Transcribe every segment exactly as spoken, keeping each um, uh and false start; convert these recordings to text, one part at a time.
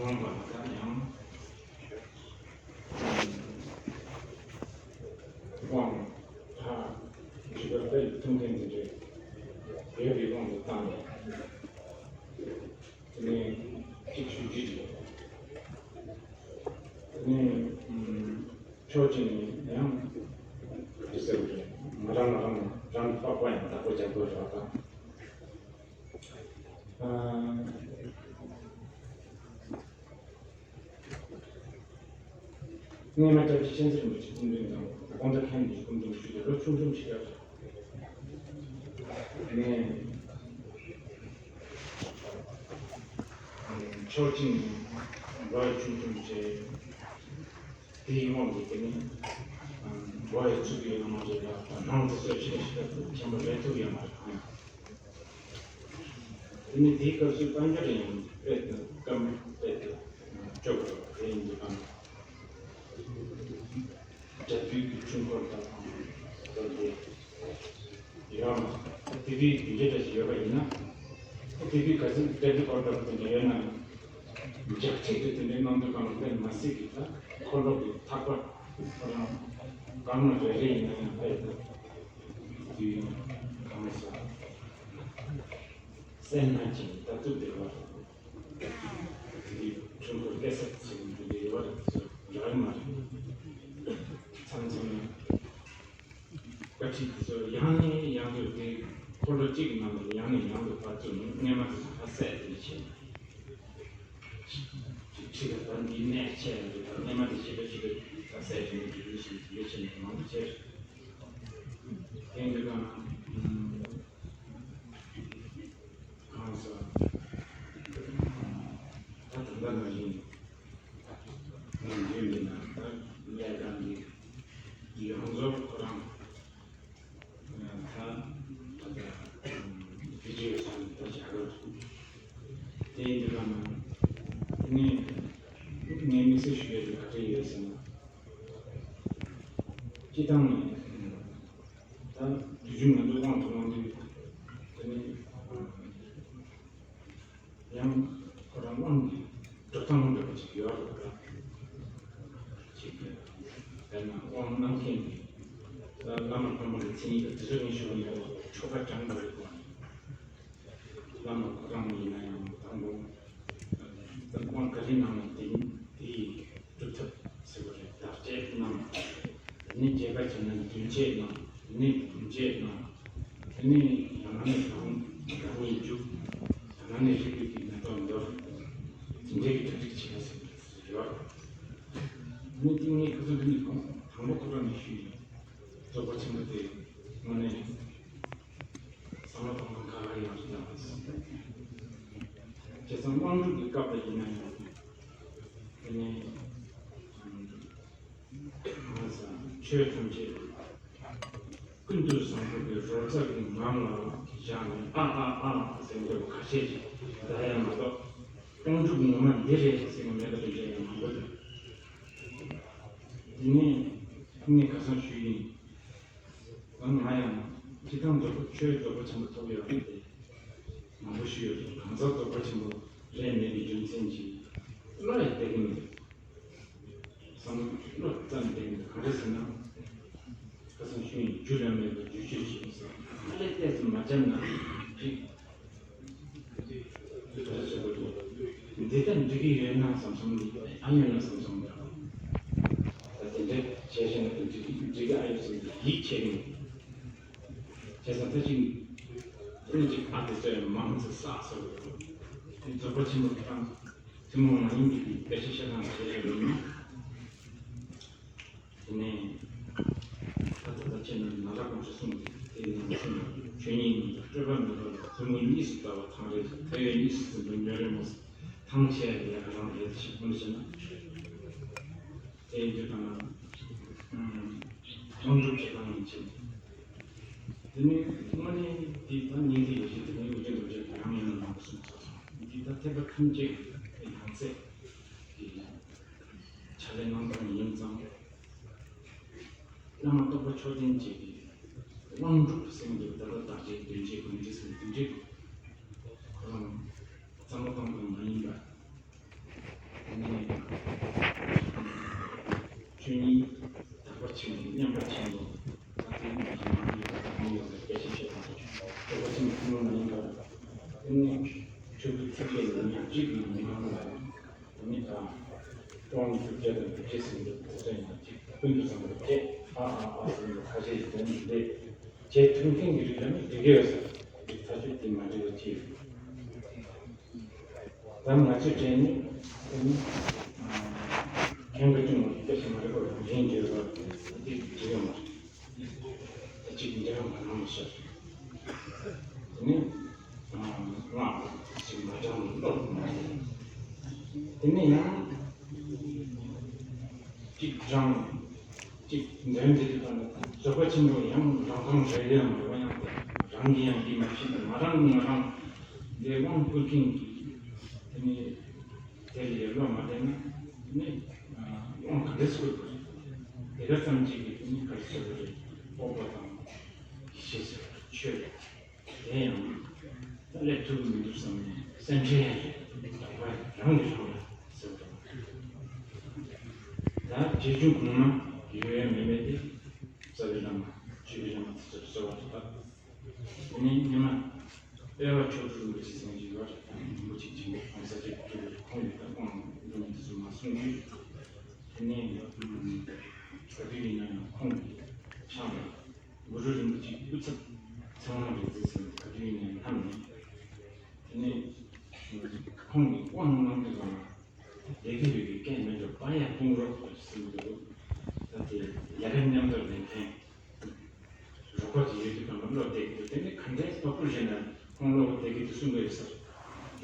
ཡོང་བ་ལ་ཡང་དབང་ཐག་ཇི་ལྟར་དཔེ་ཐུང་ཐུང་འདི་འདྲའི་ཡོད་པའི་དབང་དུ་བཏང་ནས། དེ་ནས་གཅིག་ཞུ་རྒྱུ་རེད། དེ་ནས་ཕྱོགས་གཅིག་ནས་ཡང་དེ་ཟེར་བ་རེད། ང་རང་ང་རང་རང་ལ་དཔག་པ་ཡང་བདག་པོ་རྒྱག་དགོས་རེད་པ། ཨ། སྔོན་མ་སྐྱབས་རྗེ་མཁྱེན་བརྩེ་རིན་པོ་ཆེ་སྐུ་མདུན་དང་དགོངས་དག་མཁན་གྱི་སྐུ་མདུན་ཞུས་ཏེ་ལོ་ཆུང་ཆུང་ཞིག་ཡོད་རེད། ནས་ཕྱོགས་གཅིག་ནས་ལོ་ཆུང་ཆུང་བྱས། དེའི་དབང་གིས་དེ་ནི་འགོ་ཡི་ཚུགས་ཡོད་མ་རེད་ལ། ནང་དུ་གསོལ་ཆེན་ཞིག་ཆེན་པོ་རེད་ཐུབ་ཡོད་མ་རེད། དེ་ནི་དེའི་སྐབས་སུ་དཔལ་འབྱོར་ཡང་དཔེ་དེ་སྐམ་དཔེ་དེ་སྐྱོ་བོ་རེད། དེ་ཡིན་དུས་གང་། འབྲས་བུའི་གི་ཆུ་འཁོར་དང་དེ་ཡང་དེ་དུས་དེ་འདྲའི་འདྲ་ཞིག་ཡོད་པ་ཡིན་ན། དེ་དུས་ག་ཚོད་འབྲས་བུ་འཁོར་དང་དེ་འདྲ་ཡོད་ན། འཇག་ཚིག་ཏུ་དེ་འདྲའི་གནང་དུས་གང་ལ་དཔེ་མ་སྲིད་ཀྱི་ད་འཁོར་ལོ་གི་ཐག་པ་ཁོ་རང་གང་ན་རེ་རེ་ཡིན་ན་ཡང་དཔེ་དེ་དུས་གང་ས་སེམས་ན་ཅིག་ད་ཐུབ་བདེ་བ། དེ་ཆུང་ཀུ་སྐད་གསར་ཚིག་འདི་འདྲ་ཡོད་པ་རེད། འདྲ་མ་རེད། མཚམས་མཚམས་ཡང་བཀའ་ཁྲིད་དེ་ཚོ་ཡང་ནས་ཡང་དུ་དེ་འཁོར་ལོ་གཅིག་གི་ནང་དུ་ཡང་ནས་ཡང་དུ་ཕར་ཚུར་ནས་སྔོན་མ་དེ་ཚོ་ཕར་བསད་དེ་བྱས། ཁྲིད་ལ་ད་འདི་གནད་ཆེ་ཡང་དུ་ད་སྔོན་མ་དེ་ཞིབ་པ་ཞིབ་པ་ཕར་བསད་དེ་ནས་དེ་དུས་སུ་དེ་བྱས་ནས་མང་དུ་བྱས། དེ་འདི་ག་ན། གང་ཟག་ད་ད་ལྟ་ནང་བཞིན་ངས་འདོན་པའི་ནང་ད་ལས་ཀ་འདི་ཡོངས་རྫོགས་ཁོ་རང་ད་ད་ལྟ་བི་ཌི་ཡོ་བཟོས་ནས་ད་བྱ་དགོས། དེ་ཡིན་དུས་ཀ་ན་དེ་ནས་ངས་དམིགས་བསལ་ཞུ་ཡས་དེ་ག་རེ་ཡོད་ཟེར་ན། སྤྱི་བཏང་ནས། ད་དུས་རྒྱུན་ང་ཚོ་དབང་དུ་བླངས་དུས་དེ་ནི་ཡང་ཁོ་རང་དབང་གི་འགྲོ་སྟངས་འདྲ་པོ་ཅིག་ཡོད་རེད་པ། ཅིག་དཔེར་ན་དབང་གནང་མཁན་གྱི་ད་བླ་མ་དམ་པ་གི་མཚན་ཉིད་དང་དེ་ཚོ་ངས་ཞུ་བ་ཡིན་ན་ཆོ་ག་དྲང་པོ་རེད་དགོས། བླ་མ་ཁོ་རང་ཡིན་ན་ཡང་དང་པོ་དབང་ག་རེ་གནང་ན་དེ་དེ་ཡི་སྒྲུབ་ཐབས་ཟེར་བ་རེད། བདག་གཅེས་གནང་། དེ་ནས་སྐྱེ་རྒ་བྱས་ན་མདུན་བསྐྱེད་གནང་། དེ་ནས་བུམ་བསྐྱེད་གནང་། དེ་ནས་ཡང་ན་ནས་གང་གང་ཉིད་འཇུག་ཡང་ན་ནས་རིགས་རྒྱུད་ཀྱི་མེ་ཏོག་འདོར། དེ་འདྲའི་གི་གྲ་སྒྲིག་བྱེད་ཡ་ཟེར་ཡོད། དེ་ནས་དེ་ངས་ཁ་སང་དེ་ནས་གང་དང་པོ་ཁོ་རང་ནས་ཞུས་ཡོད། རྫོགས་པ་ཆེན་པོ་དེ་དངོས་གནས་བསམ་བློ་གཏོང་སྟངས་ཁག་ཁག་ཡོད་རེད་དམ། བྱས་ཙང་དབང་སྒྲུབ་ཀྱི་སྐབས་ལ་ཡིན་ན་ཡང་དེ་ནས་ང་ཚོ་ཆོས་ཐམས་ཅད་ཀུན་ཏུ་བཟང་པོ་གི་རོལ་རྩེད་ཀྱི་ངང་ལ་བཞག་ནས་ཨ་ཨ་ཨ་ཟེར་འདོད་པ་ཁ་ཤས་ཤིག་བསྡད་ཡ་མ་གཏོགས། དབང་སྒྲུབ་ངོ་མ་འདི་རེད་ཟེར་ནས་མེད་པ་དེ་འདྲ་ཡང་མང་པོ་འདུག་དེ་ནས་ངས་ཁ་སང་ཞུས་ཡིན། ང་ང་ཡང་སྤྱི་བཏང་རྫོགས་པ་ཆོས་རྫོགས་པ་ཆེན་པོ་ཐོབ་ཡོད་རེད་དེ། མང་པོ་ཞུས་ཡོད་རེད། གང་ཟག་རྫོགས་པ་ཆེན་པོ་རེད་མེད་པའི་རྒྱུ་མཚན་གྱིས་བློ་ཡང་གཏད་གི་མི་འདུག་བསམ་བློ་ཙམ་གཏད་གི་འདུག་ག་རེ་ཟེར་ན། ཁ་སང་ཞུས་ཡིན། རྒྱུ་ལ་མེད་པར་རྒྱུ་ཆོས་ཤིག་ཟེར། ཨ་ལས་ཏོག་ཙམ་མ་བྱམས་ན་ཅིག་འདི་ལྟར་འགྲིག་གི་ཡོད་ན་བསམ་བསམ་ཨ་ཡོད་ན་བསམ་བསམ་ད་དེ་འདྲ་བྱས་བྱས་ན་འགྲིག་གི་འགྲིག་གི་ཨ་ཡོད་བསམ་གྱི་ཡིད་ཆེས་ནས་བྱས་ཙང་ད་ཅིག་ཨ་ནི་ཅིག་ཨ་དེ་ཚོ་ཡང་མང་ཙམ་བསགས་སོང་། རྫོགས་པ་ཆེན་པོ་དེ་དང་ཐུན་མོང་མ་ཡིན་པའི་དཔེ་ཆ་བཤད་སྟངས་བྱས་བྱས་ཡོད་ན། དེ་ནས་ད་ལྟ་ད་ཁྱེད་རྣམས་ནཱ་ལེནྡྲ་དགོན་པ་གསུངས་ཏེ། དེའི་ནང་གསུངས་པ་ཆོས་ཉིད་ཉིད་དང་སྤྲོས་པ་མེད་པ་ལ་ཐུན་མོང་གཉིས་སུ་འདའ་བ་ཐང་རེད། ཐལ་བའི་གཉིས་སུ་འཛིན་པ་ཉོན་རེ་མོ། ཐང་ཆད་ཡ་ག་རང་རེད་ཞེས་དཔེར་ན་བཤད་ན། དེ་ཡིན་དུས་ད་ང་དོན་གྲུབ་བྱེད་སྟངས་ཡིན་ཕྱིན། དེ་ནས་དངོས་གནས་འདི་ད་སྙིང་ཐིག་ཡོད་ཞིག་དེ་ནས་འུ་ཅག་འདུ་བྱེད་ག་རང་ཡིན་ན་མང་པོ་གསུངས་ཚར་སོང་། འདི་ད་ཐེག་པ་ཐམས་ཅད་ཀྱི་ཡང་རྩེ་ཡིན། ཕྱག་ལས་གནང་སྟངས་ཡིན་ཙང་། བླ་མ་རྟོགས་པ་མཆོག་ལྡན་གྱི་དབང་སྒྲུབ་ཟེར་གྱི་ད་ལྟ་བདག་བསྐྱེད་མདུན་བསྐྱེད་བུམ་བསྐྱེད་ཟེར་མདུན་བསྐྱེད་ཁོ་རང་བསམ་བློ་གཏོང་སྟངས་མ་ཡིན་པ། ཆེན་པོ་མཉམ་པ་ཆེན་པོ་ད་ལྟའི་ང་ཚོ་ནང་མི་ཡོད་པའི་སྐད་ཆ་བཤད་པ་དང་ཆོག་པ་ཆེན་པོ་ཐུན་མོང་མ་ཡིན་པ་དེ་ནི་ཆོས་སྐུ་ཐུགས་རྗེ་ལ་ཉག་གཅིག་ལ་མི་འགྲོ་བ་དེ་ནི་ད་ཀྲོང་ཐུགས་རྗེ་དང་ཐུགས་རྗེ་ཟེར་འདུག་ཐུགས་རྗེ་ཡང་གཅིག་ཀུན་ཏུ་བཟང་པོ་བཅས་ཨ་ཨ་ཨ་ཟེར་འདུག་ཁ་ཤས་ཡིན་དོན་འདི་རྗེས་མཐུན་མཁན་གྱི་རིགས་ལ་ནི་འགྲིག་གི་ཡོད་ས་རིགས་ཐག་ཆོད་དེ་མ་འགྲིག་པ་ཅི་ཡོད། ད་ང་ཚོས་དྲན་ནས་ཨ་ནི་ཁྱེད་ཀྱི་ཅུང་སྐད་ཆ་མ་རེད་པ་རང་བཞིན་བརྗོད་པ་དེ་བྲིས་ཡོད་མ་རེད། ད་ཅིག་འདྲ་མ་གནང་མི་ཤེས། དེ་ནས་ང་ཅིག་མ་དྲང་བློ་མ་རེད། དེ་ནས་ཡང་ཅིག་དྲང་། གཅིག་འདོན་འདི་དུས་ད་ནི་རྫོགས་པ་ཆེན་པོ་ཡང་རང་རྐང་རེ་རེ་ཡང་མེད་པ་ཡང་དེ་རང་གིས་ཡང་འདི་མ་ཤེས་ན་ང་རང་གིས་ང་རང་འདི་དབང་བསྐུར་མཁན་གྱི་དེ་ནི་དེ་ལ་ཡར་བློ་མ་བདེ་ན་ནི་དབང་ག་འདྲ་སྐུར་དགོས་དེ་ག་ཙམ་གཅིག་གིས་དེ་ནི་ག་རེ་སྐུར་དགོས་རེད། སྤོབས་པ་དང་ཤེས་ཚད་ཆོས་རེད། དེ་ཡང་སླེབས་ཐུབ་ཀྱི་མི་འདུག་བསམ་ནས་སེམས་ཁྲལ་ཡང་རེད། དག་པ་རང་གིས་རང་ལ་ཟེར་བ་དང་། ད་རྗེ་བཙུན་གོང་མ་ཡོད་ཡོད་མེད་མེད་དེ་རྩ་བའི་བླ་མ་བཅུ་པའི་བླ་མ་དེ་ཚོར་གསོལ་བ་བཏབ། དེ་ནས་ཉི་མ་དཔལ་བ་མཆོག་སྤྲུལ་རིན་པོ་ཆེ་ཟེར་མཁན་ཅིག་ཡོད་རེད། རིན་པོ་ཆེ་ཆེན་པོ་གོང་ས་སྐྱབས་སྤྲུལ་པའི་ཁོང་ཡོད་ད་དབང་ལུང་དེ་ཚོ་མ་གསུངས་དུས། དེ་ནས་ག་དུས་ཡིན་ན་ཡང་ཁོང་གི་ཕྱག་ལ། གུ་རུ་རིན་པོ་ཆེའི་སྐུ་ཚབ་ཚེ་དབང་རིག་འཛིན་ཟེར་བའི་བཀའ་དྲིན་ནས་བསྣམས་ནས། དེ་ནས་ཁོང་གིས་དབང་གནང་དུས་ཙམ་ལ་ལས་ཀ་ཡོད་པའི་སྐད་མི་འདྲ་པ་ཡ་དཔུང་རོགས་ཟེར་གྱི་འདུག་ད་དེ་ལས་ཀ་མཉམ་དུ་ལེན་མཁན་རོགས་པ་ཅིག་ཡོད་དུས་ཙམ་ལ་བློ་གཏད་ཀྱི་འདུག་དེ་ནས་ག་འདྲའི་བབ་པོ་ཞིག་ན་ཁོང་བློ་གཏད་ཀྱི་འདུག་གསུང་གི་ཡོད་ས་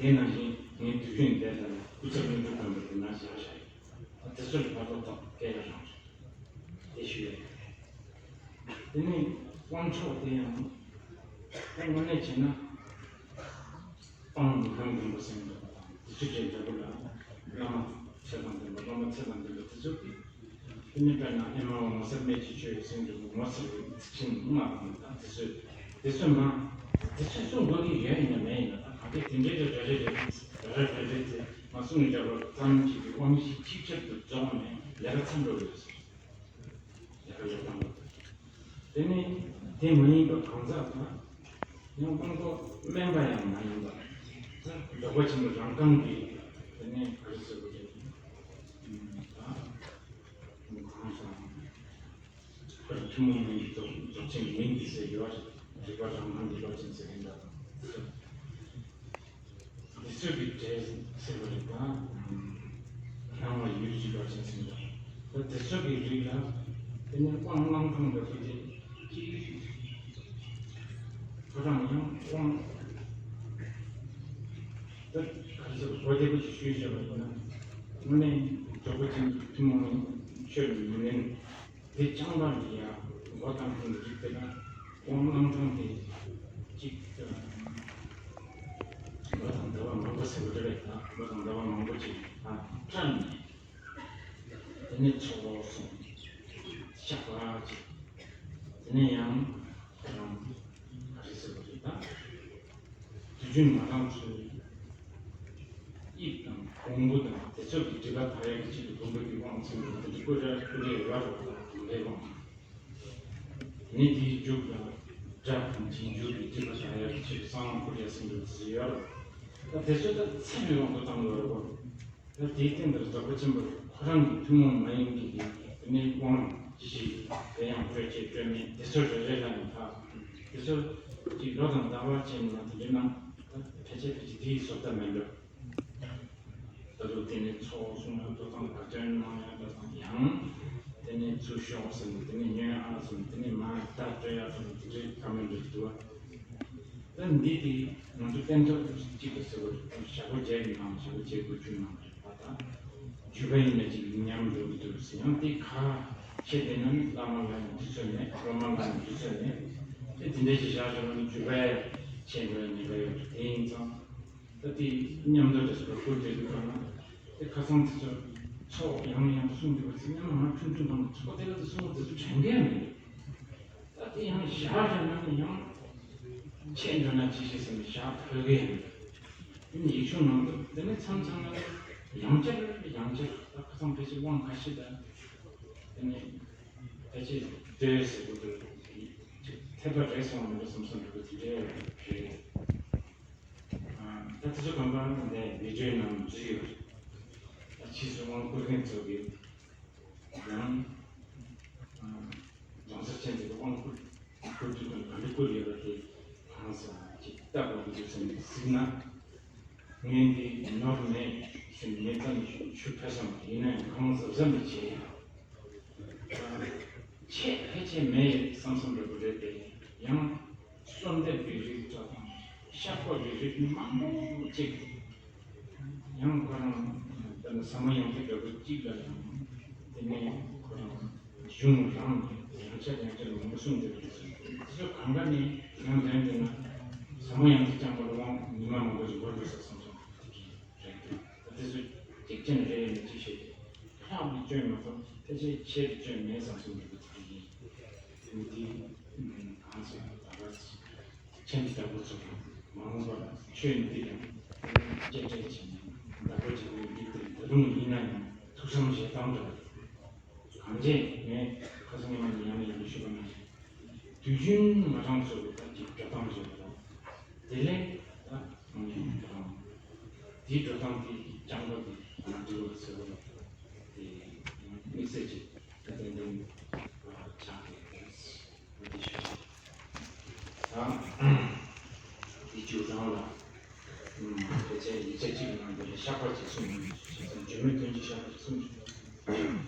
རེད། དེ་ནང་བཞིན་ངས་དུས་རྒྱུན་འདས་ཙམ་ལ་སྐུ་ཚབ་སློབ་ཕྲུག་དམ་པ་དེ་ན་བཞག་བཞག་ཡོད། དེ་ཚོ་ལ་བབ་བློ་ཐོག་སྐད་ཡ་རང་རེད། དེ་ཞུ་ཡ་ཡིན། དེ་ནས་དབང་ཆོག་དེ་ཡང་དངོས་གནས་བྱས་ན་དཔང་ནི་ལྷུན་གྱིས་འགྲོ་སེམས་འདྲ་པོ་དང་དེ་ཚོ་བྱས་འདྲ་པོ་ལ་བླ་མ་ཚེ་དང་ལྡན་པ་སློབ་མ་ཚེ་དང་ལྡན་པ་དེ་ཚོ་གིས་དེ་ནི་དཔེར་ན་ཨེ་མ་འོ་ངོ་མཚར་སྨྲས་ཀྱི་ཆོས་ཡོད་སེམས་འདྲ་པོ་ངོ་མཚར་བའི་ཚིག་ཆེན་ལྔ་དང་ད་དེ་ཚོ་དེ་ཚོ་མ་དེ་ཚོ་གསུང་དགོས་ཀྱི་ཡོད་ཡིན་ན་མེད་ཡིན་ན་ད་ག་གེ་དེ་འདྲའི་རེ་རེ་རེ་རེ་རེ་རེ་རེ་ཚེ་མ་གསུང་ཡིན་འདྲ་པོ་ཙམ་གཅིག་གི་དབང་ཤེས་གཅིག་ཆར་དུ་རྫོགས་ནས་ལས་ཀ་མཚམས་འགྲོ་ཡོད་ཟེར། ལས་ཀ་ལས་སྟངས། དེ་ནས་དེ་མ་ཡིན་པ་གང་ཟག་དང་། ཡང་དབང་པོ་དམན་པ་ཡང་མ་ཡིན་པ། ད་རྫོགས་པ་ཆེན་པོ་རང་རྐང་གི་དེ་ནས་ག་རེ་ཟེར་དགོས་རེད། ད་གང་ཟག་དང་། པར་ཐུན་མོང་མིང་གི་རྫོགས་རྫོགས་ཆེན་གྱི་མིང་འདི་ཟེར་ཡོད་རེད། རིག་པ་རང་རྐང་གི་བློ་ཅན་ཟེར་མཁན་འདྲ། འདི་ཚོ་གི་གྲས་ཟེར་བ་རེད་ད། སྣང་བ་ཡུལ་གྱི་བློ་ཅན་ཟེར་བ། ད་འདི་ཚོ་གི་རིགས་ལ་དེ་ནས་དབང་བླང་ཐང་འདྲ་ཚོ་དེ་གཅིག་ཁོ་རང་ཡང་དབང་། ད་ག་ཚོད་གོ་བདེ་པོ་ཅིག་ཞུས་བཞག་པ་ཡིན་ན། དངོས་གནས་རྫོགས་པ་ཅན་ཐུན་མོང་ཆོས་ལ་ཉམས་ལེན། དེ་རྐྱང་པ་ལ་ཡང་མགོ་བཏང་མཁན་གྱི་རིགས་དེ་ལ་དབང་བླང་ཐང་དེ་གཅིག་ལོ་དང་ཟླ་བ་མང་པོ་ཟེར་བ་རེད་པས་ད་ལོ་དང་ཟླ་བ་མང་པོ་ཅིག་ཨ་བཀྲམ་ནས་དེ་ནས་ཚོགས་སོང་ཤག་པ་ཅིག་དེ་ནས་ཡང་ཁོ་རང་ག་རེ་ཟེར་བ་རེད་ད། དུས་རྒྱུན་ང་རང་ཚོའི་དབྱིབས་དང་གོང་བུ་དང་དེ་ཚོ་གི་སྒྲིབ་པ་དག་ཡག་གི་ཆེད་དུ་བུམ་པ་གི་དབང་ཚད་འདུག་དེ་འདྲ་བཀོད་སྒྲ་བཀོད་སྒྲ་ཡོད་རེད་དང་དེ་འདྲའི་དབང་། དེ་ནས་དེའི་མཇུག་ལ་སྒྲ་དང་རྗེས་འཇུག་གི་སྒྲིབ་པ་དག་ཡག་གི་ཆེད་དུ་གསང་སྔགས་བཀོད་སྒྲ་ཟེར་འདུག་དེ་ཚོ་ཡོད་རེད། ད་དེ་ཚོ་ད་ཚད་པའི་དབང་དུ་བཏང་དགོས་རེད་གོ། ད་དེའི་སྟེང་དུ་རྫོགས་པ་ཆེན་པོ་ཁོ་རང་གི་ཐུན་མོང་མ་ཡིན་གྱི་དེ་ནས་དབང་ཅི་ཞིག་དེ་ཡང་སྤྲོད་བྱེད་སྤྲོད་མེད་དེ་ཚོ་རེ་རེ་ལ་ནི་ད་དེ་ཚོ་གཅིག་ལོ་དང་ཟླ་བ་ཅན་ནང་དུ་འདྲེན་ན་ད་ཕལ་ཆེར་ཕལ་ཆེར་དེའི་བཟོ་ལྟ་མེད་འགྲོ། ད་དུང་དེ་ནས་ཚོགས་གསུང་ཡག་ཏོ་དང་བར་དོན་གནང་ཡག་ཏོ་དང་ཡང་དེ་ནས་ཚུར་ཤོག་ཟེར་ནས་དེ་ནས་ཉོན་ཨ་ཟེར་ནས་དེ་ནས་མ་ད་སྤྲོད་ཡག་ཏོ་དང་དེ་འདྲའི་བཀའ་མོལ་འདྲ་ཞིག་འདུག་བ། ད་འདི་དེ་ང་ཚོ་སྟན་ཐོག་གཅིག་ཏུ་ཟེར་བ་ཞག་པོ་བརྒྱད་ཀྱི་ནང་ཞག་པོ་བརྒྱད་དགུ་བཅུ་ནང་རེད་པ། ད་བརྒྱུད་པ་ཡིན་ན་ཅིག་ཉམས་འགྲོ་གི་འདུག་ཟེར་ཡང་དེ་ཁ་ཤས་དེ་ན་ནི་བླ་མ་ལ་ཡང་དུས་ཚོད་མེད་སློབ་མ་ལ་ཡང་དུས་ཚོད་མེད་དེ་དེ་འདྲ་ཞིག་བཞག་བཞག་ན་ནི་བརྒྱུད་པ་ཆད་འགྲོ་ཡ་ཉེན་ཁ་ཡོད་དེ་ཡིན་ཙང་། ད་དེ་མཉམ་དུ་རེ་ཟུང་བསྐུར་བསྡད་དུས་གང་ན་དེ་ཁ་སང་དེ་ཚོ་ཚོགས་ཡང་ནས་ཡང་དུ་གསུང་དུས་པ་ཚེ་སྔ་མ་ང་ཁྲུང་ཁྲུང་གང་དུ་ཚོགས་དེ་ལ་དུ་གསུང་བ་དེ་ཚོ་དྲན་གི་ཡང་མི་འདུག་ད་དེ་ཡང་བཞག་བཞག་ན་ནི་ཡང་ཆད་འགྲོ་ན་ཅི་ཞིག་ཟེར་ནས་བཞག་ཕོད་གི་ཡང་མི་འདུག་དེ་ནི་ཡིག་ཆུང་ནང་དུ་དེ་ནི་མཚམས་མཚམས་ན་ཡང་བསྐྱར་ཡང་བསྐྱར་ད་ཁ་སང་ཕལ་ཆེར་དབང་ཁ་ཤས་དང་དེ་ནི། ཕལ་ཆེར་ལྟོས་ཟེར་དགོས་འདུག་འཐད་པ་རེད་སོང་མི་འདུག་བསམ་བསམ་འདྲ་པོ་དེ་འདྲ་རེད། ད་དེ་ཚོ་གང་ག་འདི་བི་ཌི་ཡོ་ནང་འཛུལ་ཡོད་རེད། ད་ཕྱིས་སུ་དབང་བསྐུར་མཁན་ཚོ་གིས་ཡང་རྫོང་སར་ཆེན་ཚོ་གི་དབང་བསྐུར་བསྐུར་རྒྱུ་དང་ག་འདྲ་བསྐུར་ཡོད་པ་དེ་གང་ཟག་ཅིག་ལྟ་དགོས་ཀྱི་འདུག་བསམ་ནས་གཟིགས་ན། ངས་འདི་ནོར་མེད་ཟེར་མེད་ཙམ་ཞུ་ཕོད་བསམ། ཡིན་ན་ཡང་གང་གཟབ་གཟབ་མི་བྱེད། ཆེད་ཕལ་ཆེར་མེད་བསམ་བསམ་འདྲ་པོ་རེད་དེ། ཡང་གསོལ་འདེབས་ཀྱི་རིགས་ཚོ་དང་ཤག་པོ་གི་རིགས་མང་པོ་ཅིག་ཡང་ཁོ་རང་དཔེར་ན་ཟབ་མོ་ཡོངས་གྲགས་འདྲ་པོ་གཅིག་ལ་ཡང་དེ་ནས་ཁོ་རང་གཞུང་རང་ཡང་ཆ་ཡང་ཆ་མང་པོ་གསུངས་འདུག་དེ་ཚོ་གང་ག་ནས་ཡང་ལན་འདོན་ན། ཟབ་མོ་ཡོངས་གྲགས་རྐྱང་པ་ལ་དབང་ཉི་མ་མང་པོ་ཞིག་འགོར་འགྲོ་ས་བསམ་བསམ་དེ་གི་རེད་འདུག་དེ་ཚོ་གཅིག་ཅན་རེད་ཡིན་ན་གཅིག་བཤད་ཀྱི། ལྷག་པའི་སྐྱོན་མ་གཏོགས་ཕལ་ཆེར་ཆེ་བའི་སྐྱོན་མེད་བསམ་བསམ་འདུག་དེ་གི་འདི་གང་ཟེར་ད་ག་ཆེན་པོ་ལྟ་བུ་ཚོ་མ་འོངས་པ་ལ་ཆོས་འདི་ཡང་གཅེས་སྤྲས་བྱས་ནས་བདག་པོ་བྱེད་དགོས་འདི་དེ་ད་དུང་ཡིན་ན་ཡང་ཐུགས་བསམ་བཞེས་སྟངས་འདྲ་གང་བྱས་ངས་ཁ་སང་ཉི་མ་ནས་ཡང་ནས་ཡང་ནས་ཞུས་པ་ནང་བཞིན་དུས་རྒྱུན་ང་རང་ཚོ་གི་ད་ཅིག་འགྲོ་སྟངས་བྱེད་དགོས་དེ་ལས་ད་ཨང་དེའི་འགྲོ་སྟངས་དེ་རྐྱང་པ་དེ་ང་འདྲི་བ་ཟེར་བ་དེ་དམིགས་བསལ་གྱི་ད་ཏན་ཏན་ཆགས་ཀྱི་ཡོད་རེད། འོ་དེ་ཞུ། ད་དེ་མཇུག་སྒང་ལ་ཕལ་ཆེར་ཡིག་ཆ་གཅིག་གི་ནང་དེ་ལ་བཤགས་པ་ཅིག་གསུངས་ཡོད་ཞེས་བརྗོད་མེད་དོན་གྱི་བཤགས་པ་ཅིག་གསུངས་ཡོད།